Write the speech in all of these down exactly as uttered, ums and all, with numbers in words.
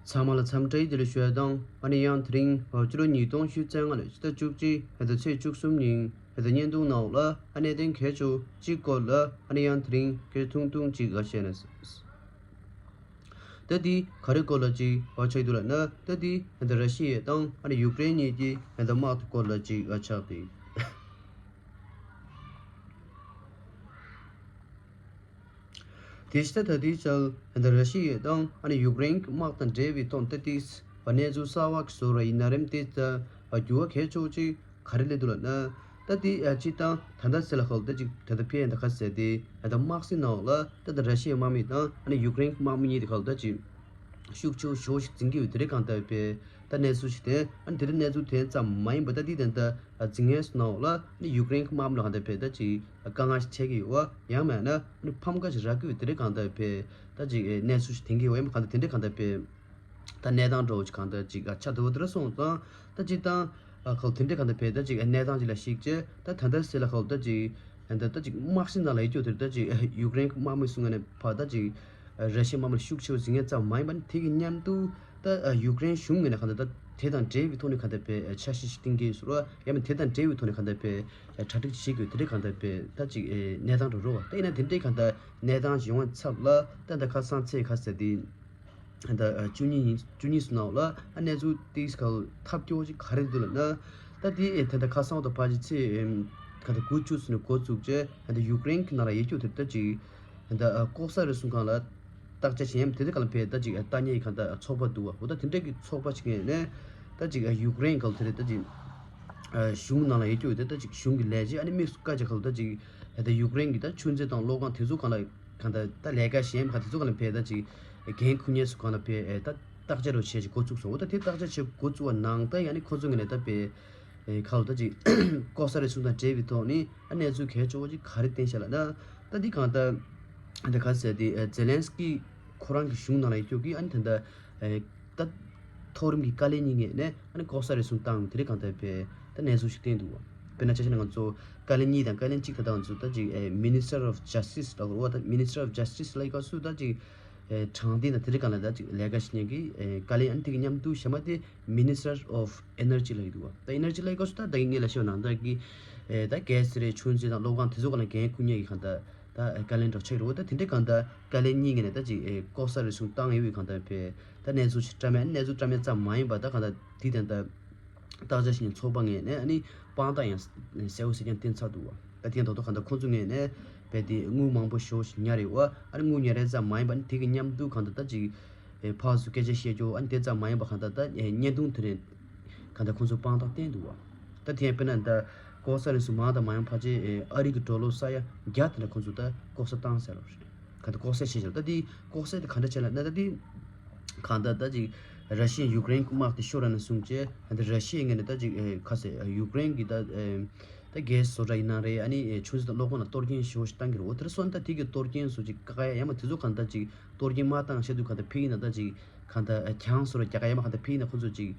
ཚང་མ་ལ་འཚམས་འདྲི་བདེ་ལེགས་ཞུ་ཡ་དང་། ཨ་ནི་ཡང་དེ་རིང་ཕྱི་ལོ་ཉིས་སྟོང་ཉི་ཤུ་རྩ་ལྔ་ལོའི་ཕྱི་ཟླ་བཅུ་གཅིག་ཕྱི་ཟླ་ཚེས་བཅུ་གསུམ་ཉིན་ཕྱི་ཟླ་བརྙན་ཐུང་ནང་ལ་ཨ་གནད་དོན་གལ་ཆེ་བ་གཅིག་སྐོར་ལ་ཨ་ནི་ཡང་དེ་རིང་སྐད་ཆ་ཐུང་ཐུང་ཅིག་ཨ་བཤད་ན། ད་དེ་ག་རེ་སྐོར་ལ་ཅིག་ཨ་ཆགས་འདུག་ལབ་ན། ད་དེ་ད་ར་ཤི་ཡ་དང་ཨ་ནི་ཡུཀ་རེན་གཉིས་ཀྱི་ད་དམག་དེ་སྐོར་ལ་ཅིག་ཨ་ཆགས་ཏེ། དེ་ཕྱི་ད་ལྟའི་ཆར་ད་ར་ཤི་ཡ་དང་ཨ་ནི་ཡུཀ་རེན་གྱི་དམག་དང་འབྲེལ་བའི་ཐོག་ད་ལྟའི་གནས་ཚུལ་གསར་བ་ཞིག་བཟོ་ར་ཡིན་ན་རེད། དེ་ད་འགྱུར་བ་གལ་ཆེ་བ་ཅིག་ག་རེ་སླེབས་འདུག་ལབ་ན། ད་དེ་ཨ་སྤྱིར་བཏང་ད་ལྟ་ཟེར་ལ་ཧོལ་ད་ཅིག་ད་ལྟ་ཕན་ད་ཁ་ཟེར་དེ་ད་ལྟ་དམག་སའི་ནང་ལ་ད་ལྟ་ར་ཤི་ཡའི་དམག་མི་དང་ཨ་ནི་ཡུཀ་རེན་གྱི་དམག་མི་གཉིས་དེ་ཧོལ་ད་ཅིག་ཤུགས་ཆེ་བ་ཞེ་པོ་ཞིག་འཛིང་གི་ཡོད། དེ་རིང་གང་ལྟར་བས་ད་གནས་ཚུལ་ཞིག་དེ་ཨ་ནི་དེ་རིང་གནས་ཚུལ་དེ་ཙམ་མ་ཡིན་པ་ད་དེ་ད་ལྟ་འཛིང་མཁན་ཚོའི་ནང་ལ་ཨ་ནི་ཡུཀ་རེན་གྱི་དམག་མི་ལ་གང་ལྟར་བས་ད་ཅིག་དཀའ་ངལ་ཞིག་འཕྲད་ཀྱི་ཡོད་པ། ཡང་མིན་ན་ཨ་ནི་ཕམ་ཁ་ཞིག་རག་གི་ཡོད། དེ་རིང་གང་ལྟར་བས་ད་ཅིག་གནས་ཚུལ་ཞིག་ཐོན་གྱི་ཡོད་པ། ཡིན་པ་གང་ལྟར་དེ་འདྲ་གང་ལྟར་བས་ད་གནས་སྟངས་འདྲ་བོ་ཅིག་གང་ལྟར་ཅིག་ཆགས་འདུག་དེ་འདྲ་སོང་ཙང་ད་སྤྱིར་བཏང་ཨ་ཁོ་དེ་འདྲ་གང་ལྟར་བས་ད་ཅིག་གནས་སྟངས་ཅིག་ལ་གཞིགས་བྱས་ད་ད་ལྟ་ཟེར་ལ་ཁོ་ད་ཅིག་ད་ད་ཅིག་དམག་སའི་ནང་ལ་ཡོད་རྒྱུ་དེ་ད་ཅིག་ཡུཀ་རེན་གྱི་དམག་མི་ཚོའི་ངོས་ནས་ཕར་ད་ཅིག་ར་ཤི་ཡའི་དམག་མི་ལ་ཤུགས་ཆེ་བོ་འཛིང་མཁན་ཙམ་མ་ཡིན་པ། དེ་གི་མཉམ་དུ་ད་ཡུཀ་རེན་གཞུང་ངོས་ནས་གང་ལྟར་ད་དེ་དང་འབྲེལ་བའི་ཐོག་ནས་གང་ལྟར་བས་འཆར་གཞི་ཞིག་བཏིང་གི་ཡོད་ཟེར་བ། ཡང་མིན་དེ་དང་འབྲེལ་བའི་ཐོག་ནས་གང་ལྟར་བས་གྲ་སྒྲིག་བྱེད་དགོས། དེ་འདྲ་གང་ལྟར་བས་ད་ཅིག་གནས་སྟངས་འདྲ་བོ་རེད་པ། ད་ཡིན་ན་དེ་འདྲའི་གང་ལྟར་གནས་སྟངས་ཤིག་ཡོང་བའི་ཚབ་ལ་ད་ད་ཁ་སང་ཚེས་ག་ཚོད་དེ། ད་ལྟ་བཅུ་གཉིས་ཉིན་བཅུ་གཉིས་སུ་ནང་ལ་ཨ་གནས་ཚུལ་ཏིས་ཁ་ཐབས་སྐྱོ་ཅིག་ག་རེ་འདུག་ལབ་ན། ད་དེ་ད་ལྟ་ཁ་སང་དང་ཕལ་ཆེར་ཚེས་ག་ད་དགུ་བཅུ་ཚུན་འགོ་བཙུགས་རྗེས་ད་ལྟ་ཡུཀ་རེན་གྱི་ནང་ལ་ཡོད་རྒྱུ་དེ་ད་ཅིག་ད་ལྟ་ལྐོག་ཟ་རུལ་སུངས་སྒང་ལ་བརྟག་དཔྱད་བྱེད་ཡམ་དེ་འདྲ་གང་ལ་ཕེ་ད་ཅིག་ལྟ་ཉེས་གང་ལྟ་ཚོགས་པ་འདུག་པ། འོ་ད་དེ་འདྲ་གི་ཚོགས་པ་ཅིག་ངོས་ནས་ད་ཅིག་ཡུཀ་རེན་གང་དེ་རེད་ད་ཅིག་གཞུང་ནང་ལ་ཡོད་རྒྱུ་དེ་ད་ཅིག་གཞུང་གི་ལས་བྱེད་ཨ་ནི་དམིགས་སུ་བཀར་བྱས་གང་ལ་ད་ཅིག་ད་ལྟ་ཡུཀ་རེན་གྱི་ད་ཆུ་མཛོད་དང་གློག་ཁང་དེ་ཚོ་གང་ལ། གང་ལྟར་ད་ལས་ཀ་གཞན་པ་གང་དེ་ཚོ་གང་ལ་ཕེ་ད་ཅིག་འགན་འཁུར་མཁན་ཚོ་གང་ལ་ཕེ་ད་བརྟག་དཔྱད་རོ་བྱས་ཅིག་འགོ་བཙུགས་སོང་། འོ་ད་དེ་བརྟག་དཔྱད་བྱེད་འགོ་བཙུགས་པ་ནང་ད་ཡང་ནི་ཁོ་ཚོ་ངོས་ནས་ད་ཕེ་ཁ་ལོ་ད་ཅིག་ལྐོག་ཟ་རུལ་སུངས་དང་འབྲེལ་བའི་ཐོག་ནས་ཨ་གནས་ཚུལ་གལ་ཆེ་བོ་ཅིག་ག་རེ་བསྟན་ཤག་ལབ་ན། ད་འདི་གང་ལྟར་ད་ག་ཟེར་དེ་ཛེ་ལན་སི་ཀི་ཁོ་རང་གི་གཞུང་ནང་ལ་ཡོད་རྒྱུ་གི་ཨ་ནི་ད་ད་ད་མཐོ་རིམ་གྱི་བཀའ་བློན་གཉིས་ངོས་ནས་ཨ་ནི་ལྐོག་ཟ་རུལ་སུངས་བཏང་དེ་རིང་གང་ལྟར་ཕེ་ད་གནས་ཚུལ་ཞིག་བསྟན་འདུག་པ། དཔེར་ན་ཆ་བཞག་ན་ང་ཚོ་བཀའ་བློན་གཉིས་དང་བཀའ་བློན་གཅིག་ད་ལྟ་ང་ཚོ་ད་ཅིག་ཨེ་Minister of Justice ལབ་དགོས་རེད་པ། ད་Minister of Justice ལབ་ཡི་སྐབས་སུ་ད་ཅིག་ཨེ་དྲང་བདེན་དང་དེ་འདྲ་གང་ལ་ད་ཅིག་ལས་ཀ་བྱེད་མཁན་གྱི་ཨེ་བཀའ་བློན། ཨ་ནི་དེ་གི་མཉམ་དུ་གཞན་པ་དེ་Minister of Energy ལབ་ཡི་འདུག་པ། ད་Energy ལབ་ཡི་སྐབས་སུ་ད་ད་གི་ངས་ལབ་ཤེས་པ་ནང་ལྟར་གྱི་ཨེ་ད་གྷེ་སི་རེད། ཆུ་མཛོད་དང་གློག་ཁང་དེ་ཚོ་གང་ལ་འགན་འཁུར་མཁན་གྱི་གང་ལྟར་ད་ཨེ་བཀའ་བློན་འདྲ་ཆགས་ཀྱི་རེད་པ། ད་དེ་འདྲ་གང་ལྟར་བཀའ་བློན་གཉིས་ངོས་ནས་ད་ཅིག་ཨེ་ལྐོག་ཟ་རུལ་སུངས་བཏང་ཡོད་པའི་གང་ལྟར་ཕེ་ད་གནས་ཚུལ་ཞིག་བཀྲམ་ཡ། གནས་ཚུལ་བཀྲམ་ཡ་ཙམ་མ་ཡིན་པ་ད་གང་ལྟར་དེ་དེ་ལྟར་བརྟག་དཔྱད་བྱེད་མཁན་ཚོགས་པ་ངོས་ནས་ཨ་ནི་དཔང་རྟགས་ཡང་གསལ་པོ་གསལ་རྐྱང་བསྟན་ཚར་འདུག་པ། ད་དེ་ཡང་ད་དུང་གང་ལྟར་ཁོང་ཚོ་ངོས་ནས་རྦད་དེ་དངུལ་མང་པོ་ཞེ་པོ་ཞིག་ཉར་ཡོད་པ། ཨ་ནི་དངུལ་ཉར་ཡ་ཙམ་མ་ཡིན་པ་ཨ་ནི་དེ་གི་མཉམ་དུ་གང་ལྟར་ད་ཅིག་ཨེ་ཕར་ཚུར་སྐད་ཆ་བཤད་རྒྱུ་ཨ་ནི་དེ་ཙམ་མ་ཡིན་པ་གང་ལྟར་ད་ཨེ་བརྙན་ཐུང་དེ་རིང་གང་ལྟར་ཁོང་ཚོ་དཔང་རྟགས་བསྟན་འདུག་པ། ད་དེ་ཡང་དཔེར་ན་ད་ལྐོག་ཟ་རུལ་སུངས་མང་དང་མ་ཡིན་ཕལ་ཆེར་ཨེ་ཨ་རི་གི་ཌོ་ལར་ས་ཡ་བརྒྱ་དེ་འདྲ་ཁོང་ཚོ་ད་ལྐོག་ཟ་བཏང་ཟེར་རོ། གང་ལྟར་ལྐོག་ཟ་བྱས་ཤག་ད་དེ་ལྐོག་ཟ་དེ་ག་འདྲ་བྱས་ལབ་ན་ད་དེ་གང་ལྟར་ད་ཅིག་ར་ཤི་ཡ་ཡུཀ་རེན་གྱི་དམག་དེ་ཤོར་ར་ནས་བཟུང་བྱས་ད་ར་ཤི་ཡའི་ངོས་ནས་ད་ཅིག་ཨེ་ག་ཟེར་ཡུཀ་རེན་གྱི་ད་ཨེ་ད་གྷེ་སི་བཟོ་གྲྭ་ཡིན་ན་རེད། ཨ་ནི་ཨེ་ཆུ་མཛོད་དང་གློག་ཁང་ལ་གཏོར་སྐྱོན་ཞེ་པོ་ཞིག་བཏང་གི་རེད། འོ་དེར་སོང་ད་དེ་གི་གཏོར་སྐྱོན་བཟོ་ཅིག་བཀག་ཡ་ཡང་མ་དེ་ཚོ་གང་ལྟར་ཅིག་གཏོར་སྐྱོན་མ་བཏང་བཤད་དུས་གང་ལྟར་ཕེ་ཡིན་ན་ད་ཅིག་གང་ལྟར་ཨེ་གྱང་བཟོ་ར་རྒྱག་ག་ཡང་མ་གང་ལྟར་ཕེ་ཡིན་ན་ཁོ་ཚོ་ཅིག་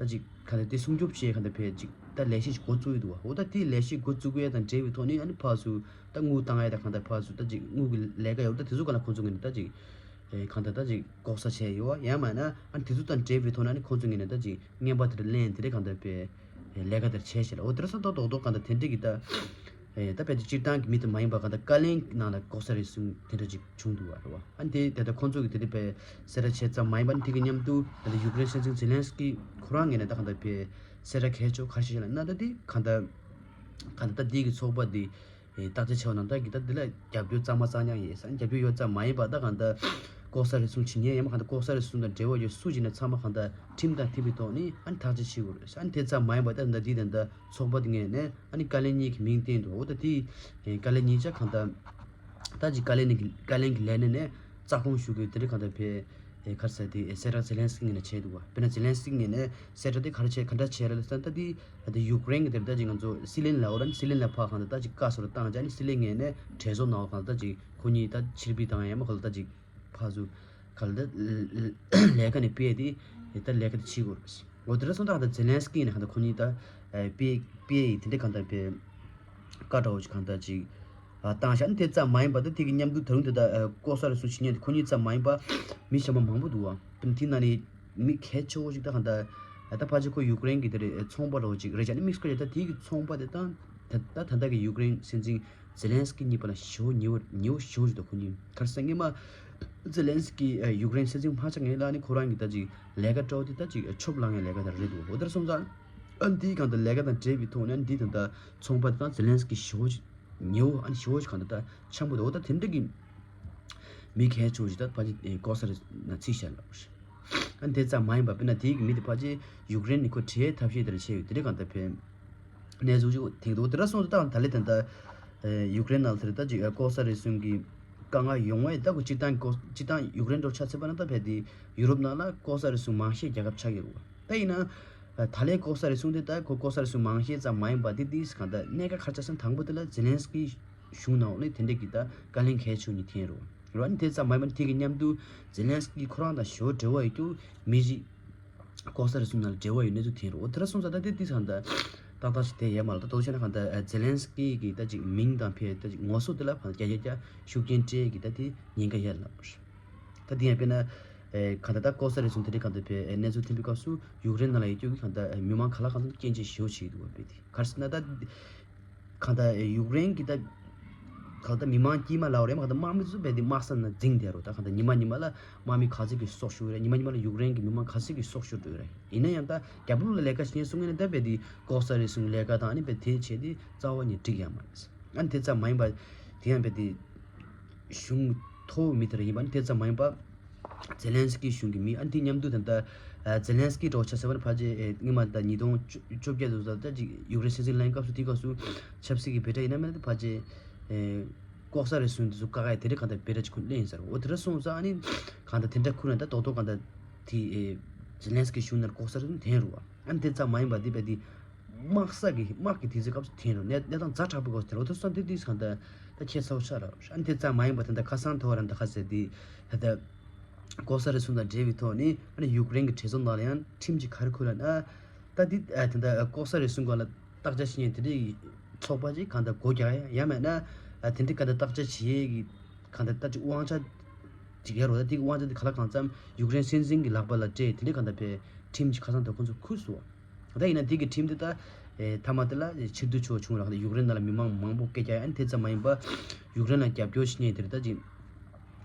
ད་ཅིག་ག་ལ་དེ་སྲུང་སྐྱོབ་བྱེད་གང་ལྟར་ཕེ་ཅིག་ད་ལས་གཞི་ཞིག་འགོ་བཙུགས་ཡོད་འདུག་པ། འོ་ད་དེ་ལས་གཞི་འགོ་བཙུགས་ཡས་དང་འབྲེལ་བའི་ཐོག་ནས་ཨ་ནི་ཕར་ཚུར་ད་དངུལ་བཏང་ཡས་དང་གང་ལྟར་ཕར་ཚུར་ད་ཅིག་དངུལ་གྱི་ལས་ཀ་ཡོད་ད་དེ་ཚོ་གང་ལ་ཁོང་ཚོ་ངོས་ནས་ད་ཅིག་ཨེ་གང་ལྟར་ད་ཅིག་ལྐོག་ཟ་བྱས་ཡོད་པ། ཡང་མིན་ན་ཨ་ནི་དེ་ཚོ་དང་འབྲེལ་བའི་ཐོག་ནས་ཨ་ནི་ཁོང་ཚོ་ངོས་ནས་ད་ཅིག་རྔན་པ་དེ་འདྲ་ལེན་དེ་འདྲ་གང་ལྟར་ཕེ་ལས་ཀ་དེ་འདྲ་བྱས་ཤག་ལ། འོ་དེ་ར་སོང་ད་རྡོག་རྡོག་གང་ལྟར་དེ་འདྲ་གི་ད་ཨེ་ད་ཕལ་ཆེར་སྤྱིར་བཏང་གི་མི་དེ་མ་ཡིན་པ་གང་ལྟར་བཀའ་བློན་ནང་ལ་ལྐོག་ཟ་རུལ་སུངས་དེ་འདྲ་ཅིག་བྱུང་འདུག་པ་རེད་པ། ཨ་ནི་དེ་ད་ལྟ་ཁོང་ཚོ་གི་དེ་འདྲ་ཕེ་གསལ་བསྒྲགས་བྱས་ཙམ་མ་ཡིན་པ་ཨ་ནི་དེ་གི་མཉམ་དུ་ད་ལྟ་ཡུཀ་རེན་སྲིད་འཛིན་ཛེ་ལན་སི་ཀི་ཁོ་རང་ངོས་ནས་ད་གང་ལྟར་ཕེ་གསལ་བསྒྲགས་གལ་ཆེ་བ་ག་རེ་བྱས་ཤག་ལབ་ན་ད་དེ་གང་ལྟར་གང་ལྟར་ད་དེ་གི་ཚོགས་པ་དེ་ཨེ་བརྟག་དཔྱད་བྱས་པ་ན་ད་གི་ད་འདི་ལ་རྒྱབ་སྐྱོར་གཙང་མ་གཙང་རྐྱང་ཡོད་ས། རྒྱབ་སྐྱོར་ཡོད་ཙམ་མ་ཡིན་པ་ད་གང་ལྟར་ལྐོག་ཟ་རུལ་སུངས་བྱེད་མཁན་ཡང་མ་གང་ལྟར་ལྐོག་ཟ་རུལ་སུངས་དང་འབྲེལ་བ་ཡོད་སུ་ཅིག་ན་ཚང་མ་གང་ལྟར་ཁྲིམས་དང་མཐུན་པའི་ཐོག་ནས་ཨ་ནི་ཐག་གཅོད་བྱེད་དགོས་རེད་ས། ཨ་ནི་དེ་ཙམ་མ་ཡིན་པ་ད་ད་འདི་ད་ད་ཚོགས་པ་དེ་ངོས་ནས་ཨ་ནི་བཀའ་བློན་གཉིས་ཀྱི་མིང་བསྟན་འདུག་འོ་ད་དེ་ཨེ་བཀའ་བློན་གཉིས་ཆ་གང་ལྟར་ད་ཅིག་བཀའ་བློན་གྱི་བཀའ་བློན་གྱི་ལས་གནས་ནས་རྩ་དགོངས་ཞུ་དགོས་དེ་འདྲ་གང་ལྟར་ཕེ། ཨེ་ག་རེ་ཟེར་དེ་ཨེ་གསལ་བསྒྲགས་ཛེ་ལན་སི་ཀི་ངོས་ནས་བྱས་འདུག་པ། དཔེར་ན་ཛེ་ལན་སི་ཀི་ངོས་ནས་གསལ་བསྒྲགས་དེ་ག་རེ་བྱས་ག་འདྲ་བྱས་རེད་ལབ་ན་ད་དེ་ཨ་དེ་ཡུཀ་རེན་གྱི་དེར་ད་ཅིག་ང་ཚོ་སྲིད་བློན་ལ་འོ་ར་ནི་སྲིད་བློན་ལ་ཕར་གང་ལྟར་ད་ཅིག་བཀའ་ཟུར་བཏང་བྱས་ནི་སྲིད་བློན་ངོས་ནས་གྲོས་ཚོགས་ནང་འོ་གང་ལྟར་ད་ཅིག་ཁོ་གཉིས་ད་ཕྱིར་འབུད་བཏང་ཡ་ཡང་མ་གང་ལྟར་ད་ཅིག་ཕར་ཚུར་གང་ལྟར་ལས་ཀ་ནས་སྤེལ་ཏེ་ད་ལས་ཀ་དེ་བྱེད་དགོས་རེད། འོ་དེ་འདྲ་སོང་ད་གང་ལྟར་ཛེ་ལན་སི་ཀི་ངོས་ནས་གང་ལྟར་ཁོ་གཉིས་ད་ཨེ་སྤེལ་སྤེལ་ཡི་དེ་འདྲ་གང་ལྟར་སྤེལ། བཀའ་འདྲ་བོ་ཞིག་གང་ལྟར་ཅིག་ཨ་བཏང་ཤག་ཨ་ནི་དེ་ཙམ་མ་ཡིན་པ་ད་དེ་གི་མཉམ་དུ་ད་རུང་དེ་ད་ཨ་ལྐོག་ཟ་རུལ་སུངས་བྱེད་མཁན་དེ་ཁོ་གཉིས་ཙམ་མ་ཡིན་པ་མི་གཞན་པ་མང་པོ་འདུག་པ། དེ་ནི་དེ་ནང་ནས་ མི་གལ་ཆེ་བོ་ཞིག་ད་གང་ལྟར་ད་ཕལ་ཆེར་ཁོ་ཡུཀ་རེན་གྱི་དེ་རེད་ཚོང་པ་འདྲ་བོ་ཅིག་རེད་ཅག་ནི་དམིགས་བཀར་ཡོད་ད་དེའི་གི་ཚོང་པ་དེ་དང་ད་ད་ད་ལྟ་གི་ཡུཀ་རེན་སྲིད་འཛིན་ཛེ་ལན་སི་ཀི་གཉིས་བར་ལ་ཞི་བོ་ཉེ་བོ་ཉེ་བོ་ཞི་བོ་ཞིག་ད་ཁོ་གཉིས་ག་རེ་ཟེར་སྔོན་མ་ཛེ་ལན་སི་ཀི་ཡུཀ་རེན་སྲིད་འཛིན་མ་ཆགས་སྔོན་ལ་ནི་ཁོ་རང་གི་ད་ཅིག་ལས་ཀ་འདྲ་བོ་དེ་ད་ཅིག་ཆོབ་ལངས་ཡ་ལས་ཀ་ད་རེད་འདུག་འོ་དེར་སོང་ཙང་ཨ་འདིའི་གང་ལྟར་ལས་ཀ་དང་འབྲེལ་བའི་ཐོག་ནས་འདི་ད་ལྟ་ཚོང་པ་དེ་དང་ཛེ་ལན་སི་ཀི་ཞི་བོ་ཞིག་ཉེ་བོ་ཨ་ནི་ཞི་བོ་ཞིག་གང་ལྟར་ད་འཆམ་པོ་འདུག་འོ་ད་དེ་འདྲ་གི་མི་གལ་ཆེ་བོ་ཞིག་ད་ཕལ་ཆེར་ལྐོག་ཟ་རེད་ན་ཚིག་བཤད་ལ། ཨ་ནི་དེ་ཙམ་མ་ཡིན་པ་དཔེར་ན་དེའི་གི་མི་དེ་ཕལ་ཆེར་ཡུཀ་རེན་ནི་ཁོ་ཁྲལ་ཐབས་ཤེས་དེ་འདྲ་བྱས་ཡོད་དེ་འདྲ་གང་ལྟར་ཕན་གནས་ཚུལ་ཅིག་ཐེངས་འདུག་དེ་འདྲ་སོང་ཙང་ད་ལས་དེ་འདྲ་ཡུཀ་རེན་ནང་དེ་འདྲ་ད་ཅིག་ལྐོག་ཟ་རེད་གསུང་གི་དཀའ་ངལ་ཡོང་བས་ད་ཁོ་སྤྱིར་བཏང་ལྐོག་སྤྱིར་བཏང་ཡུཀ་རེན་འདྲ་ཆ་མཚོན་པ་ན་ད་ཕལ་དེ་ཡུ་རོབ་ནང་ལ་ལྐོག་ཟ་རེད་གསུང་མང་ཤོས་རྒྱལ་ཁབ་ཆགས་ཡོད་རེད་བ། ད་ཡིན་ན། ད་ལའི་ལྐོག་ཟ་རེད་གསུངས་ཏེ་ད་ཁོ་ལྐོག་ཟ་རེད་གསུངས་མང་ཤས་ཙམ་མ་ཡིན་པ་དེ་དེས་གང་ལྟར་གནད་འགག་ཁ་ཆ་སེམས་དང་པོ་དེ་ལ་ཛེ་ལན་སི་ཀི་གཞུང་ནང་ནས་དེ་འདྲས་ཀྱི་ད་དཀའ་ལས་གལ་ཆེ་ནི་འཐེན་རོ། རོ་ཨ་ནི་དེ་ཙམ་མ་ཡིན་པ་དེ་གི་མཉམ་དུ་ཛེ་ལན་སི་ཀི་ཁོ་རང་དང་ཞོ་འབྲེལ་བ་ཡོད་རྒྱུ་མི་གཅིག་ལྐོག་ཟ་རེད་གསུངས་ནང་ལ་འབྲེལ་བ་ཡོད་གནས་ཚུལ་འཐེན་རོ། འོ་དེ་ར་སོང་ཙང་ད་དེ་དེས་གང་ལྟར་ཏག་ཏག་ཞིག་དེ་ཡས་མ་ལ་ད་དོ་ཆེ་ན་གང་ལྟར་ཛེ་ལན་སི་ཀི་གི་ད་ཅིག་མིང་དང་ཕེ་ད་ཅིག་ངོ་སོ་དེ་ལ་གང་ལྟར་རྒྱ་རྒྱ་རྒྱ་ཤུགས་རྐྱེན་སྤྲད་ཀྱི་ད་དེ་ཉེན་ཁ་ཡོད་ལ། ད་དེ་ཡང་དཔེར་ན། ཨེ་གང་ལྟར་ད་ལྐོག་ཟ་རེད་གསུངས་དེ་འདྲའི་གང་ལྟར་བའི་ཨེ་གནས་ཚུལ་ཐོན་པའི་སྐབས་སུ་ཡུཀ་རེན་ནང་ལ་ཡོད་རྒྱུ་གི་གང་ལྟར་ཨེ་མི་མང་ག་ལ་གང་ལྟར་སྐྱོན་བརྗོད་ཞེ་པོ་བྱེད་ཀྱི་འདུག་བ་དཔེ་དེ་ག་རེ་ཟེར་ན་ད་གང་ལྟར་ཨེ་ཡུཀ་རེན་གྱི་ད་གང་ལྟར་མི་མང་དཀྱུས་མ་ལ་འོ་རེད་མ་གང་ལྟར་དམག་མི་ཚོ་བས་དེ་དམག་ས་ན་འཛིང་བསྡད་རོ། ད་གང་ལྟར་ཉི་མ་ཉི་མ་ལ་དམག་མི་ག་ཚོད་ཀྱི་སྲོག་ཤོར་རེད། ཉི་མ་ཉི་མ་ལ་ཡུཀ་རེན་གྱི་མི་མང་ག་ཚོད་ཀྱི་སྲོག་ཤོར་འགྲོ་རེད། ཡིན་ན་ཡང་ད་རྒྱ་བོད་ལ་ལས་ཀ་བྱེད་མཁན་སུ་ངོས་ནས་ད་བས་དེ་ལྐོག་ཟ་རེད་གསུངས་ལས་ཀ་དང་ཨ་ནི་བས་དེ་བྱས་དེ་རྩ་བ་ནས་འགྲིག་ཡ་མ་རེད། ཨ་ནི་དེ་ཙམ་མ་ཡིན་པ་དེ་ཡང་བས་དེ། གཞུང་མཐོ་བོ་མི་དེ་ར་ཡིན་པ་ནི་དེ་ཙམ་མ་ཡིན་པ། ཛེ་ལན་སི་ཀི་གཞུང་གི་མི་ཨ་ནི་དེ་མཉམ་དུ་ད་ལྟ་ཛེ་ལན་སི་ཀི་འགྲོ་ཆ་ཟེར་བ་ནི་ཕལ་ཆེར་སྔོན་མ་ད་ཉིས་སྟོང་བཅོ་བརྒྱད་དུ་ད་ལྟ་ཅིག་ཡུཀ་རེན་སྲིད་འཛིན་ལེན་སྐབས་སུ་དེའི་སྐབས་སུ་ཆབ་སྲིད་ཀྱི་བེ་ཏྲ་ཡིན་ན་མིན་ན་ཕལ་ཆེར་ལྐོག་ཟ་རེད་གསུངས་དེ་ཚོ་བཀག་ཡ་དེ་འདྲ་གང་ལྟར་བེ་ཏྲ་ཅིག་ཁོ་ལེན་ཡིན་ཟེར། འོ་དེ་འདྲ་སོང་ཙང་ཨ་ནི་གང་ལྟར་དེ་འདྲ་ཁུར་ན་ད་རྡོག་རྡོག་གང་ལྟར་དེ་ཛེ་ལན་སི་ཀི་གཞུང་ནང་ལྐོག་ཟ་རེད་གསུངས་འཐེན་རུ་བ། ཨ་ནི་དེ་ཙམ་མ་ཡིན་པ་དེ་བས་དེ་དམག་ས་གི་དམག་གི་དུས་ཚོད་སྐབས་སུ་འཐེན་རུང་གནས་གནས་སྟངས་ཛ་དྲག་པོ་སྐབས་སུ་འཐེན་རུང་དེ་སོང་དེ་དུས་གང་ལྟར་ད་ཁྱད་མཚར་པོ་ཆགས་ར། ཨ་ནི་དེ་ཙམ་མ་ཡིན་པ་ད་ལྟ་ཁ་སང་ཐོག་ར་ད་ཁ་ཟེར་དེ་ད་ལྟ་ལྐོག་ཟ་རེད་གསུངས་དང་འབྲེལ་བའི་ཐོག་ནས་ཨ་ནི་ཡུཀ་རེན་གྱི་གྲོས་ཚོགས་ནང་ལ་ཡང་ཁྲིམས་ཀྱི་ག་རེ་ཁུར་ལ་ན་ད་དེ་ད་ལྟ་ལྐོག་ཟ་རེད་གསུངས་ག་ལ་བརྟག་དཔྱད་བྱེད་མཁན་དེ་འདྲའི་ཚོགས་པ་ཅིག་གང་ལྟར་སྒོ་རྒྱག་ཡ་ཡང་མེད་ན་དེ་འདྲའི་གང་ལྟར་བརྟག་དཔྱད་བྱེད་ཡས་ཀྱི་གང་ལྟར་ད་ཅིག་དབང་ཆ་ཅིག་ཡོད་རེད། ད་དེ་གི་དབང་ཆ་དེ་ག་ལ་གང་འཚམ་ཡུཀ་རེན་སྲིད་འཛིན་གྱི་ལག་པ་ལ་སྤྲད་དེ་འདྲའི་གང་ལྟར་བའི་ཁྲིམས་ཀྱི་ཁ་སང་ད་ཁོང་ཚོ་ཁུར་སོང་། ད་ཡིན་ན་དེ་གི་ཁྲིམས་དེ་ད་ཨེ་མཐའ་མ་དེ་ལ་ཕྱིར་བསྡུ་ཆོག་བྱུང་ར། ཡུཀ་རེན་ནང་ལ་མི་མང་མང་པོ་སྐད་རྒྱག་ཡ་ཨ་ནི་དེ་ཙམ་མ་ཡིན་པ་ཡུཀ་རེན་ལ་རྒྱབ་སྐྱོར་བྱེད་མཁན་དེ་རེད། ད་ཅིག་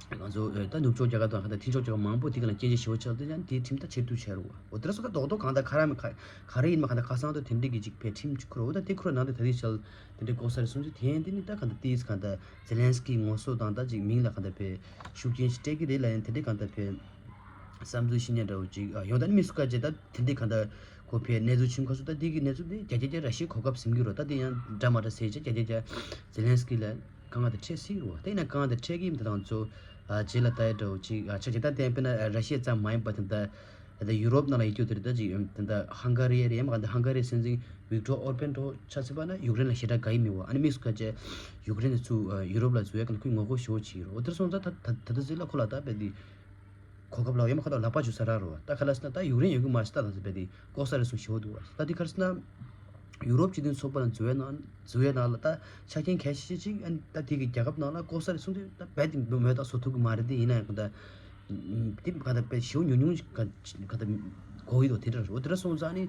ང་ཚོ་ཨེ་ད་ནུབ་ཕྱོགས་རྒྱལ་ཁབ་དང་གང་ལྟར་མཐུན་ཕྱོགས་རྒྱལ་ཁབ་མང་པོ་དེ་ག་ལ་སྐྱོན་བརྗོད་ཞེ་པོ་ཆགས་དུས་ཡང་དེའི་ཁྲིམས་ད་ཕྱིར་བསྡུ་བྱས་རུང་། འོ་དེ་ར་སོ་ད་རྡོག་རྡོག་གང་ལྟར་ག་ར་མི་ག་ག་རེ་ཡིན་མ་གང་ལྟར་ཁ་སང་དུ་དེ་འདྲའི་གི་ཅིག་བའི་ཁྲིམས་ཅིག་ཁུར་རོ། ད་དེ་ཁུར་ནང་དུ་ད་དེ་ཆལ་དེ་འདྲའི་ལྐོག་ཟ་རེད་གསུངས་ཅིག་དེ་ཡན་དེ་ནི་ད་གང་ལྟར་དེས་གང་ལྟར་ཛེ་ལན་སི་ཀི་ངོ་སོ་དང་ད་ཅིག་མིང་ལ་གང་ལྟར་བའི་ཤུགས་རྐྱེན་ཞིག་སྤྲད་ཀྱི་རེད་ལ་ཡང་དེ་འདྲའི་གང་ལྟར་བའི་བསམ་ཚུལ་ཤི་ཉེན་འདྲ་བོ་ཅིག་ཡོང་ད་ནི་མི་སུ་ག་ཅེ་ད་དེ་འདྲའི་གང་ལྟར་གོ་བའི་གནས་ཚུལ་ཆུང་ཁ་སུ་ད་དེ་གི་གནས་ཚུལ་དེ་རྒྱ་རྒྱ་རྒྱ་ར་ཤི་གོ་སྐབས་ཟིན་གྱི་རོ། ད་དེ་ཡང་འདྲ་མ་འདྲ་ཟེར་ཅེ་རྒྱ་རྒྱ་རྒྱ་ཛེ་ལན་སི་ཀི་ལ་གང་ལྟར་འཕྲད་སྲིད་རོ། ད་ཡིན་ན་གང་ལྟར་འཕྲད་ཀྱི་མི་དེ་དང་ཚོ་རྗེས་ལ་ལྟ་ཡ་འདྲ་བོ་ཅིག་ཆ་ཅེ་ད་དེ་དཔེར་ན་ར་ཤི་ཡ་ཙམ་མ་ཡིན་པ་དེ་འདྲ། ད་ཡུ་རོབ་ནང་ལ་ཡོད་རྒྱུ་དེ་རེད། ད་ཅིག་ད་ཧང་ག་རི་རེད་མ་ག་ད་ཧང་ག་རི་སྲིད་འཛིན་ཝིག་ཏོར་ཨོར་པན་འགྲོ་ཆ་ཚིག་པ་ན་ཡུཀ་རེན་ལ་ཞེ་དྲག་དགའ་ཡི་མི་བ། ཨ་ནི་དམིགས་སུ་བཀར་བྱས་ཡུཀ་རེན་ཚུ་ཡུ་རོབ་ལ་འཛུལ་ཡ་གི་ཁོས་ངོ་རྒོལ་ཞེ་པོ་བྱེད་ཀྱི་རེད། འོ་དེར་སོང་ཙང་ད་ད་ད་ད་ཟེར་ལ་ཁོ་ལ་ད་བས་དེ་གོ་སྐབས་ལ་ཡོད་མ་ཁ་ད་ལག་པ་འཇུ་ས་རག་རོ། ད་ག་ལ་སི་ན་ད་ཡུཀ་རེན་ཡོད་གི་མ་རེད་ད་ད་ཟེར་བས་དེ་ལྐོག་ཟ་རེད་གསུངས་ཞེ་པོ་འདུག་བ། ད་དེ་ག་རེ་ཟེར་ན། ཡུ་རོབ་སྤྱི་མཐུན་ཚོགས་པ་ལ་འཛུལ་བའི་ནང་འཛུལ་བའི་ནང་ལ་ད་ཆ་རྐྱེན་གལ་ཆེ་ཤོས་ཅིག་ཨ་ནི་ད་དེ་གི་རྒྱལ་ཁབ་ནང་ལ་ལྐོག་ཟ་རེད་གསུངས་དུས་ད་རྦད་དེ་མོས་མཐའ་བཟོ་ཐུབ་ཀྱི་མ་རེད། དེ་ཡིན་ན་ཡང་ད་དེ་ག་ད་དཔེ་ཞེ་པོ་ཉུང་ཉུང་ཞིག་ག་ག་ད་གོ་ཡི་འདུག་དེ་འདྲ་རེད། འོ་དེ་འདྲ་སོང་ཙང་ནི་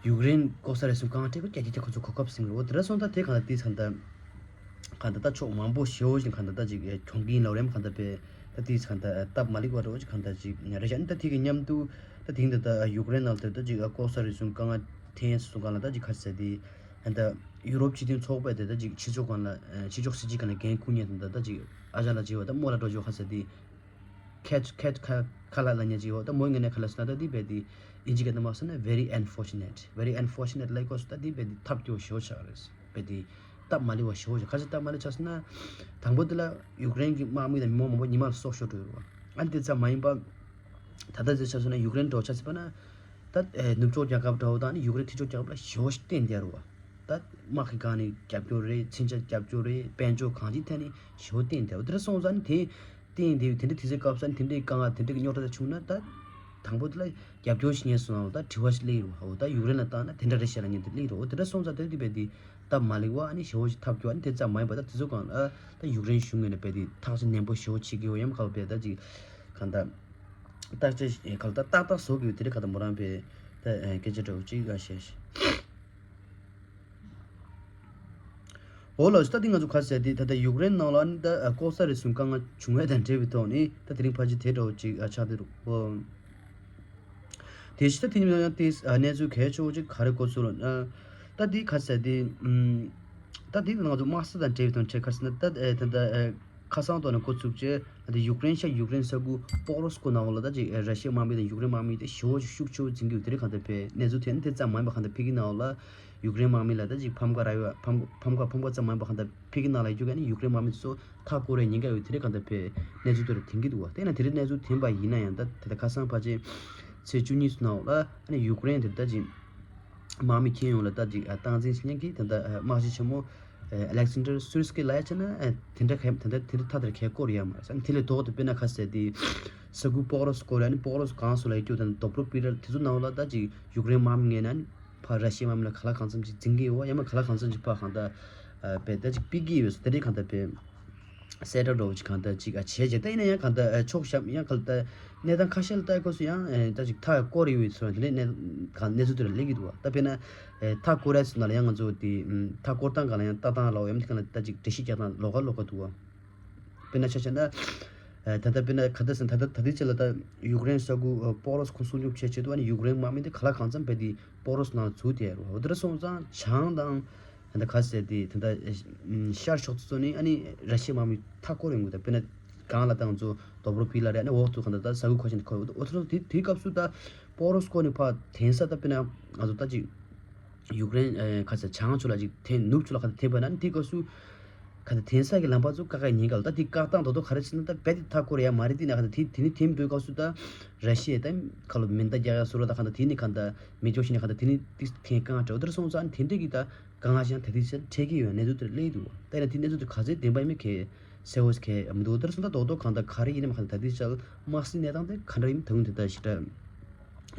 ཡུཀ་རེན་ལྐོག་ཟ་རེད་གསུངས་གང་ཐེབས་ཀྱི་རྒྱ་རྒྱ་རྒྱ་ཁོ་ཚོ་གོ་སྐབས་ཟིན་རེད། འོ་དེ་འདྲ་སོང་ཙང་དེ་ག་ད་དེ་ཚང་ད། གང་ལྟར་ད་ཕྱོགས་མང་པོ་ཞེ་པོ་ཞིག་གང་ལྟར་ད་ཅིག་གྱོང་གུན་ལབ་རེད་མ་གང་ལྟར་པས་ད་དེ་གང་ལྟར་སྟབས་མ་ལེགས་པ་འདྲ་བོ་ཅིག་གང་ལྟར་ཅིག་རེད་ཤག་ཨ་ནི་ད་དེ་གི་མཉམ་དུ་ད་དེང་འདི་ད་ཡུཀ་རེན་ནང་དུ་ད་ཅིག་ལྐོག་ཟ་རེད་གསུངས་དཀའ་ངལ་འཐེན་སོང་གང་ལ་ད་ཅིག་ག་རེ་ཟེར་དེ་ཨ་ནི་ད་ཡུ་རོབ་སྤྱི་མཐུན་ཚོགས་པ་དེ་ད་ཅིག་ཕྱི་ཕྱོགས་སྒང་ལ་ཕྱི་ཕྱོགས་སྲིད་ཇུས་སྒང་ལ་འགན་འཁུར་མཁན་དང་ད་ད་ཅིག་ཨ་ཅག་ལགས་ཅིག་ཡོད་ད་མོ་ལགས་འགྲོ་ཆོག་ག་རེ་ཟེར་དེ། ཁེད་ཁེད་ཁ་ཁ་ལ་ལ་ཉེ་ཅིག་ཡོད་ད་མོ་ངས་ནས་ག་ལ་ཟེར་ན་ད་དེ་བས་དེ་ཨིན་ཇི་སྐད་དུ་མ་ཟེར་ན་very unfortunate, very unfortunate ལབ་དགོས་སུ་ད་དེ་བས་དེ་ཐབས་སྐྱོ་ཞེ་པོ་ཆགས་རེད། བས་དེ་སྟབས་མ་ལེགས་པ་ཞེ་པོ་ཆགས། ག་ཚོད་སྟབས་མ་ལེགས་ཆགས་ཟེར་ན། དང་པོ་དེ་ལ་ཡུཀ་རེན་གྱི་དམག་མི་དང་མི་མང་མང་པོ་ཉི་མ་ལ་སྲོག་ཤོར་འགྲོ་ཡོད་རེད། ཨ་ནི་དེ་ཙམ་མ་ཡིན་པ། ད་ལྟ་ཟེར་ཆགས་སོང་ན་ཡུཀ་རེན་འགྲོ་ཆགས་ཟེར་པ་ན། ད་ནུབ་ཕྱོགས་རྒྱལ་ཁབ་འདྲ་བོ་དང་ནི་ཡུཀ་རེན་ཕྱི་ཕྱོགས་རྒྱལ་ཁབ་ལ་ཞེ་པོ་ཞིག་བརྟེན་བསྡད་རེད་བ། ད་དམག་གི་སྒང་ནས་རྒྱབ་སྐྱོར་རེད། མཚོན་ཆ་རྒྱབ་སྐྱོར་རེད། དཔལ་འབྱོར་གང་ཅིའི་ཐད་ནས་ཞེ་པོ་བརྟེན་བསྡད་རེད། དེ་འདྲ་སོང་ཙང་ནི་དེ་བརྟེན་བསྡད་ཡོད་དེ་འདྲ་དུས་ཚོད་སྐབས་སུ་ནི་དེ་འདྲའི་དཀའ་ངལ་དེ་འདྲ་གི་རྙོག་དྲ་དེ་བྱུང་ན་ད་དང་པོ་དེ་ལ་རྒྱབ་སྐྱོར་ཞིག་ཉན་སོང་ན་ད་དྲི་བ་ཞིག་སླེབས་ཡོད་རེད། འོ་ད་ཡུཀ་རེན་ལ་བཏང་ན་དེ་འདྲ་རེད་ཤག་ལབ་མཁན་དེ་སླེབས་ཡོད་རེད། འོ་དེ་འདྲ་སོང་ཙང་དེ་དེ་བས་དེ་སྟབས་མ་ལེགས་པ་ཨ་ནི་ཞེ་པོ་ཞིག་ཐབས་སྐྱོ་ཨ་ནི་དེ་ཙམ་མ་ཡིན་པ་ད་དུས་ཚོད་སྒང་ལ་ད་ཡུཀ་རེན་གཞུང་ངོས་ནས་བས་དེ་ཐག་གཅོད་ནན་པོ་ཞེ་པོ་བྱེད་ཀྱི་ཡོད་ཡང་མ་ཁག་པས་ད་ཅིག་གང་ལྟར། བརྟག་དཔྱད་ག་ལ་ད་ཏག་ཏག་བཟོ་དགོས་དེ་རིང་ག་ད་མོ་རང་པའི་ད་སྐད་ཆ་འདྲ་བོ་ཅིག་ཨ་བཤད་ཤིག་འོ་ལགས་སོ། ད་འདི་ང་ཚོ་ག་ཟེར་དེ་ད་ལྟ་ཡུཀ་རེན་ནང་ལ་ནི་ད་ལྐོག་ཟ་རེ་ཟུང་དཀའ་ངལ་བྱུང་བ་དང་འབྲེལ་བའི་ཐོག་ནས་ད་དེ་རིང་ཕལ་ཆེར་དེ་འདྲ་བོ་ཅིག་ཆགས་བསྡད་འདུག་དེ་བཞིན་ད་དེ་ནི་ཡང་ཏིས་གནས་ཚུལ་གལ་ཆེ་བོ་ཅིག་ག་རེ་གོ་ཚུལ་ལ་ད་དེ་ག་ཟེར་དེ་ད་དེ་ང་ཚོ་དམག་ས་དང་འབྲེལ་བའི་ཐོག་ནས་ག་ཟེར་ན་ད་ད་ཁ་སང་ཐོག་ནས་འགོ་ཚུགས་རྗེས་ད་ཡུཀ་རེན་ཤ་ཡུཀ་རེན་ས་ཁུལ་པོག་རོ་སི་ཀོ་ནང་ལ་ད་ཅིག་ར་ཤི་ཡའི་དམག་མི་དང་ཡུཀ་རེན་དམག་མི་དེ་ཞེ་པོ་ཅིག་ཤུགས་ཆེ་བོ་འཛིང་གི་ཡོད། དེ་རིང་གང་ལྟར་བས་གནས་ཚུལ་ཐོན་དེ་ཙམ་མ་ཡིན་པ་གང་ལྟར་ཕ་གི་ནང་ལ་ཡུཀ་རེན་དམག་མི་ལ་ད་ཅིག་ཕམ་ཁ་རག་ཡོད། ཕམ་ཕམ་ཁ་ཕམ་ཁ་ཙམ་མ་ཡིན་པ་གང་ལྟར་ཕ་གི་ནང་ལ་ཡོད་མཁན་ཡུཀ་རེན་དམག་མི་ཚོ་མཐའ་བསྐོར་བའི་ཉེན་ཁ་ཡོད། དེ་རིང་གང་ལྟར་བས་གནས་ཚུལ་དེ་རུ་ཐོན་གི་འདུག་བ། དེ་ན་དེ་རིང་གནས་ཚུལ་ཐོན་པ་ཡིན་ན་ཡང་ད་དེ་ལྟར་ཁ་སང་ཕལ་ཆེར་ཚེས་བཅུ་གཉིས་སུ་ནང་ལ་ཨ་ནི་ཡུཀ་རེན་དེ་ད་ཅིག་དམག་མི་ཁྱོན་ཡོངས་ལ་ད་ཅིག་སྟངས་འཛིན་བྱེད་མཁན་གྱི་ད་ལྟ་དམག་སྤྱི་ཆེན་མོ་ཨ་ལེག་སན་ཌར་སུར་སི་ཀི་ལབ་ཡ་བྱས་ན་ཨ་དེ་འདྲ་ག་དེ་འདྲ་དེ་འདྲ་ཐ་དེར་གས་སྐོར་ཡོད་མ་རེད། ཨ་ནི་དེ་ལས་ལྡོག་སྟེ་དཔེར་ན་ཁ་གསལ་དེ་ས་ཁུལ་པོག་རོ་སི་ཀོ་རེད། ཨ་ནི་པོག་རོ་སི་གང་སོ་ལ་ཡོད་ཀྱོག་དང་དོབ་རོ་པི་རལ་དེ་ཚོ་ནང་ལ་ད་ཅིག་ཡུཀ་རེན་དམག་མི་ངོས་ནས་ཨ་ནི་ཕར་ར་ཤི་ཡའི་དམག་མི་ལ་ག་ལ་གང་འཚམ་ཅིག་འཛིང་གི་ཡོད། ཡང་མིན་ག་ལ་གང་འཚམ་ཅིག་ཕར་གང་ལྟར་ཨ་བས་ད་ཅིག་ཕུད་ཀྱི་ཡོད་ཟེར། དེ་རིང་གང་ལྟར་བས་གསལ་བསྒྲགས་འདྲ་བོ་ཅིག་གང་ལྟར་ཅིག་ཨ་བྱས་རྗེས་ད་ཡིན་ན་ཡང་གང་ལྟར་ཨ་ཕྱོགས་བཞག་ཡང་གང་ལྟར་གནས་སྟངས་ཁ་ཤས་ལ་ལྟ་སྐབས་སུ་ཡང་ཨ་ད་ཅིག་མཐའ་བསྐོར་ཡོད་ཚོད་དེ་འདྲའི་གནས་གང་གནས་ཚུལ་དེ་ལ་སླེབས་ཀྱི་འདུག་བ། ད་དཔེར་ན་ཨ་མཐའ་བསྐོར་ཡ་ཚོ་ནང་ལ་ཡང་ང་ཚོ་དེ་ཨམ་མཐའ་བསྐོར་སྟངས་སྒང་ལ་ཡང་ལྟ་སྟངས་ལ་འོ་ཡང་དེ་གང་ལ་ད་ཅིག་འགྲེལ་བཤད་རྒྱག་སྟངས་ལོགས་ཀ་ལོགས་ཀ་འདུག་བ། དཔེར་ན་ཆ་བཞག་ན་ཨ་ད་ལྟ་དཔེར་ན་ག་ད་ཟེར་ད་ལྟ་ད་ལྟའི་ཆ་ལ་ད་ཡུཀ་རེན་ས་ཁུལ་ཨ་པོག་རོ་སི་ཁོངས་སྲུང་སྐྱོབ་བྱེད་ཆེད་དུ་ཨ་ནི་ཡུཀ་རེན་དམག་མི་དེ་ག་ལ་གང་འཚམ་བས་དེ་པོག་རོ་སི་ནང་ཚུད་དེ་རུ་འོ་དེ་འདྲ་སོང་ཙང་བྱང་དང་། ད་ལྟ་ག་ཟེར་དེ་ད་ལྟ་ཨེ་ཤར་ཕྱོགས་ཚོ་ནི་ཨ་ནི་ར་ཤི་ཡའི་དམག་མི་མཐའ་སྐོར་ཡོང་གི། ད་དཔེར་ན་གང་ལ་ད་ང་ཚོ་དོབ་རོ་པི་ལ་རེད། ཨ་ནི་འོག་ཏུ་གང་ལྟར་ད་ས་ཁུལ་ཁ་ཤས་ནས་ཁོ་འོ་ཐོ་དེ་དེའི་སྐབས་སུ་ད་པོག་རོ་སི་ཀོ་ནི་ཕར་འཐེན་ས་ད་དཔེར་ན་ང་ཚོ་ད་ཅིག་ཡུཀ་རེན་ཨེ་ག་ཟེར་བྱང་ཕྱོགས་ལ་ཅིག་འཐེན་ནུབ་ཕྱོགས་ལ་ག་ད་འཐེན་པ་ན་ཨ་ནི་དེའི་སྐབས་སུ་ག་ད་འཐེན་ས་གི་ལམ་བར་ཚོ་བཀག་ག་ཉེན་ཁ་ལ་ད་དེ་བཀག་སྟངས་དོ་དོ་ག་རེ་བྱེད་ན་ད་རྦད་དེ་མཐའ་སྐོར་ཡ་མ་རེད། དེ་ན་ག་ད་དེ་དེ་ནི་འཐེན་འགྲོའི་སྐབས་སུ་ད་ར་ཤི་ཡ་ད་ཁ་ལོ་མེ་མདའ་རྒྱག་ཡ་སོ་ར་ད་ག་ད་དེ་ནི་ག་ད་མེ་སྒྱོགས་ཤིག་ནི་ག་ད་དེ་ནི་ཏིག་འཐེན་གང་འདྲ་འོ་དེར་སོང་ཙང་ཨ་ནི་དེ་འདྲས་ཀྱི་ད། དཀའ་ངལ་ཞིག་ད་ལྟའི་ཆར་འཕྲད་ཀྱི་ཡོད་གནས་ཚུལ་དེ་སླེབས་འདུག་ད་ཡིན་ན་དེ་གནས་ཚུལ་དེ་ག་ཚོད་བདེན་པ་ཡིན་མིན་གལ་གསལ་བོ་ཞིག་གལ་མི་འདུག་དེར་སོང་ད་རྡོག་རྡོག་གང་ལྟར་ག་རེ་ཡིན་ནམ་གང་ལྟར་ད་ལྟའི་ཆར་དམག་སྲིད་གནས་སྟངས་དེ་ག་འདྲ་ཡིན་ད་དུང་དེ་ལྟར་ཞེ་དྲག་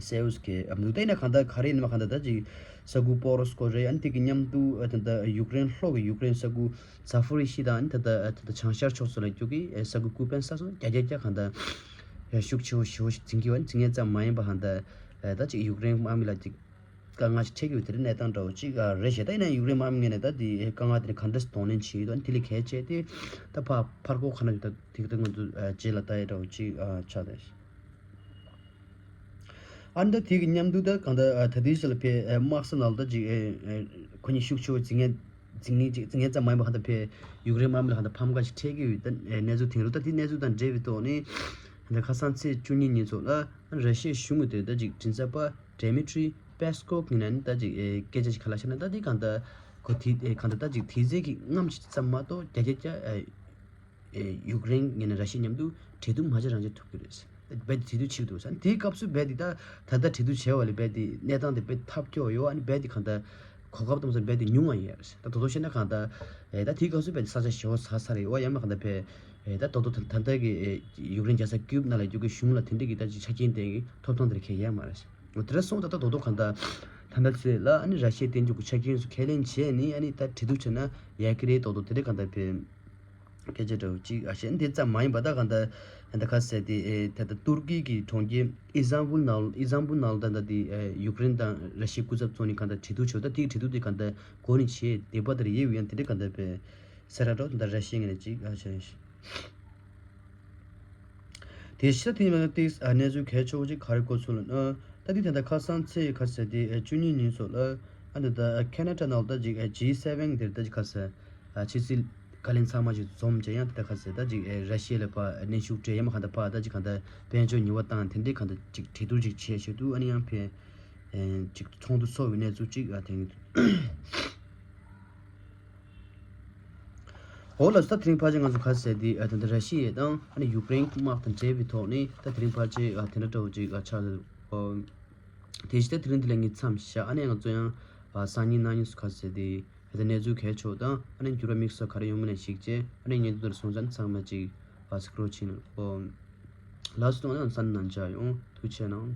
གསལ་བོ་ཞིག་གལ་མི་འདུག་ད་ཡིན་ན་གང་ལྟར་ག་རེ་ཡིན་ནམ་གང་ལྟར་ད་ཅིག་ས་ཁུལ་པོག་རོ་སི་ཀོ་རེད། ཨ་ནི་དེ་གི་མཉམ་དུ་ད་ལྟ་ཡུཀ་རེན་ལྷོ་གི་ཡུཀ་རེན་ས་ཁུལ་ཛ་ཕོ་རི་ཤི་དང་ཨ་ནི་ད་ལྟ་ད་ལྟ་བྱང་ཤར་ཕྱོགས་སུ་ལ་རྒྱུག་གི་ས་ཁུལ་ཀུ་པན་ས་སོགས་རྒྱ་རྒྱ་རྒྱ་གང་ལྟར་ཤུགས་ཆེ་བོ་ཞེ་བོ་ཞིག་འཛིང་གི་ཡོད། འཛིང་ངེས་ཙམ་མ་ཡིན་པ་གང་ལྟར་ད་ཅིག་ཡུཀ་རེན་དམག་མི་ལ་ཅིག་དཀའ་ངལ་ཞིག་འཕྲད་ཀྱི་ཡོད། དེ་རིང་གནས་སྟངས་འདྲ་བོ་གཅིག་རེད་ཤག་ད་ཡིན་ན་ཡུཀ་རེན་དམག་མི་ངོས་ནས་ད་དེ་དཀའ་ངལ་དེ་ནི་ག་འདྲ་གདོང་ལེན་བྱེད་ཡོད་དང་དེ་ལས་གལ་ཆེ་དེ་ད་ཕར་ཕར་སྐོར་ག་འདྲ་ཡོད་ད་དེ་ད་ང་ཚོ་རྗེས་ལ་ལྟ་ཡ་འདྲ་བོ་གཅིག་ཆགས་བསྡད། ཨ་ནི་ད་དེ་གི་མཉམ་དུ་ད་གང་ལྟར་ད་ལྟའི་ཆ་ལ་ཕའི་དམག་ས་ནང་ལ་ད་ཅིག་ཁོ་གཉིས་ཤུགས་ཆེ་བོ་འཛིང་ངེས་འཛིང་ངེས་ཅིག་འཛིང་ངེས་ཙམ་མ་ཡིན་པ་གང་ལྟར་ཕའི་ཡུཀ་རེན་དམག་མི་ལ་གང་ལྟར་ཕམ་ཁ་ཞིག་འཕྲད་ཀྱི་ཡོད་ད་གནས་ཚུལ་ཐོན་རུ། ད་དེ་གནས་ཚུལ་དང་འབྲེལ་བའི་ཐོག་ནས་ད་ཁ་སང་ཚེས་བཅུ་གཉིས་ཉིན་ཚོ་ལ་ར་ཤི་ཡའི་གཞུང་གི་དེ་ད་ཅིག་མགྲིན་ཚབ་པ། ཌེ་མི་ཊི་རི་པེ་སི་ཀོབ་ངོས་ནས་ནི་ད་ཅིག་ཨེ་སྐད་ཆ་ཞིག་ག་ལ་བཤད་ན་ད་དེ་གང་ལྟར་གོ་དེ་ཨེ་གང་ལྟར་ད་ཅིག་དེ་ཚེ་གི་སྔམ་ཞིག་ཙམ་མ་གཏོགས་རྒྱ་རྒྱ་རྒྱ་ཨེ་ཨེ་ཡུཀ་རེན་ངོས་ནས་ར་ཤི་ཡ་མཉམ་དུ་འབྲེལ་གཏུག་མ་བྱས་རང་བྱས་ཐུབ་ཀྱི་རེད། རྦད་དེ་དུས་ཆིག་འདུག་ས་དེའི་སྐབས་སུ་རྦད་དེ་ད་ད་ལྟ་འབྲེལ་གཏུག་བྱས་པ་ལས་རྦད་དེ་གནས་སྟངས་དེ་རྦད་ཐབས་སྐྱོ་ཡོད། ཨ་ནི་རྦད་དེ་གང་ལྟར་གོ་སྐབས་དམ་ཟེར་རྦད་དེ་ཉུང་བ་ཡིན་ཡ་རེད། ད་དོ་དོ་བཤད་ན་གང་ལྟར་ཨེ་ད་དེའི་སྐབས་སུ་རྦད་དེ་ས་ཆ་ཞེ་བོ་ཟ་ས་རེད། འོ་ཡང་མ་གང་ལྟར་ཕའི་ཨེ་ད་དོ་དོ་ད་ད་ལྟ་གི་ཨེ་ཡུཀ་རེན་རྒྱལ་ས་ཀིབ་ནང་ལ་རྒྱུག་གི་གཞུང་ལ་དེ་འདྲ་གི་ད་ཅིག་ཆ་རྐྱེན་དེ་གི་ཐོབ་ཐང་དེར་ཁེལ་ཡ་མ་རེད། འོ་དེ་འདྲ་སོང་ད་ད་དོ་དོ་གང་ལྟར་ད་ལྟ་ཚེ་ལ་ཨ་ནི་ར་ཤི་ཡའི་བསྟན་འགྱུར་གྱི་ཆ་རྐྱེན་སུ་ཁས་ལེན་བྱས་ནི་ཨ་ནི་ད་འབྲེལ་གཏུག་བྱས་ན་ཡག་གི་རེད། དོ་དོ་དེ་འདྲ་གང་ལྟར་ཕའི་སྐད་ཆ་འདྲ་བོ་གཅིག་ཨ་ཤེས་འདི་ཙམ་མ་ཡིན་པ་ད་གང་ལྟར་ད་ཁ་གསལ་དེ་ཨེ་ད་ལྟ་ཏུར་ཀི་གི་གྲོང་ཁྱེར་ཨི་ཛམ་བུལ་ནང་ཨི་ཛམ་བུལ་ནང་ལ་ད་ལྟ་དེ་ཨེ་ཡུཀ་རེན་དང་ར་ཤི་ཡའི་སྐུ་ཚབ་ཚོ་གཉིས་གང་ལྟར་འབྲེལ་གཏུག་བྱས། ད་དེ་འབྲེལ་གཏུག་དེ་གང་ལྟར་འགོ་ནས་བྱས་བདེ་པ་དེར་ཡེ་བའི་ཡང་དེ་འདྲ་གང་ལྟར་ཕའི་སེ་ར་ཏོ་ད་ར་ཤི་ཡ་ངོས་ནས་གཅིག་ཨ་ཆ་ཡིན་ཤག་དེ་ཕྱི་དེ་མ་ཏིག་གནས་ཚུལ་གལ་ཆེ་བོ་ཅིག་ག་རེ་གོ་ཚུལ་ལ་ཨ་ད་དེ་ད་ལྟ་ཁ་སང་ཚེས་ཁ་ཟེར་དེ་བཅུ་གཉིས་ཉིན་སོགས་ལ་ཨ་ད་ད་ཁེ་ན་ཌ་ནང་ལ་ད་ཅིག་ཇི་སེ་ཝེན་དེར་ད་ཅིག་ཁ་ཟེར་ཕྱི་སྲིད་བཀའ་བློན་ཚང་མ་ཅིག་འཛོམས་བྱས་ཡང་དེ་ད་ཁ་ཟེར་ད་ཅིག་ར་ཤི་ཡ་ལ་ཕར་གནོན་ཤུགས་སྤྲད་ཡ་མ་གང་ལྟར་ཕར་ད་ཅིག་གང་ལྟར་དཔལ་འབྱོར་ཉེས་པ་བཏང་དེ་འདྲའི་གང་ལྟར་ཅིག་གྲོས་བསྡུར་ཅིག་བྱས་བྱས་འདུག་ཨ་ནི་ཡང་ཕའི་ཅིག་ཚོགས་འདུ་ཚོགས་པའི་གནས་ཚུལ་ཅིག་ཨ་ཐོན་གྱི་འདུག་འོ་ལགས་སོ། ད་དེ་རིང་ཕལ་ཆེར་ང་ཚོ་ག་ཟེར་དེ་ཨ་ད་ལྟ་ར་ཤི་ཡ་དང་ཨ་ནི་ཡུཀ་རེན་དམག་དང་འབྲེལ་བའི་ཐོག་ནས་ད་དེ་རིང་ཕལ་ཆེར་ཨ་དེ་འདྲ་འདྲ་བོ་ཅིག་ཨ་ཆགས་འདུག་ཨོ། དེ་བཞིན་ད་དེ་རིང་འདི་ལ་ངས་མཚམས་བཞག་ཨ་ནི་ང་ཚོ་ཡང་ཨ་སང་ཉིན་གནངས་ཉིན་སུ་ག་ཟེར་དེ་ཨ་ད་གནས་ཚུལ་གལ་ཆེ་བ་དང་ཨ་ནི་འགྱུར་བ་དམིགས་བསལ་ག་རེ་ཡོང་མིན་ལ་གཞིགས་བྱས་ཨ་ནི་ངས་འདི་ལྟར་སོང་ཙང་ཚང་མ་ཅིག་ཨ་སི་ཀྲོ་ཕྱིན་ཨོ། ལགས་སོ། ཨ་ནི་ཨ་སང་ཉིན་ནང་མཇལ་ཡོང་། ཐུགས་རྗེ་གནང་།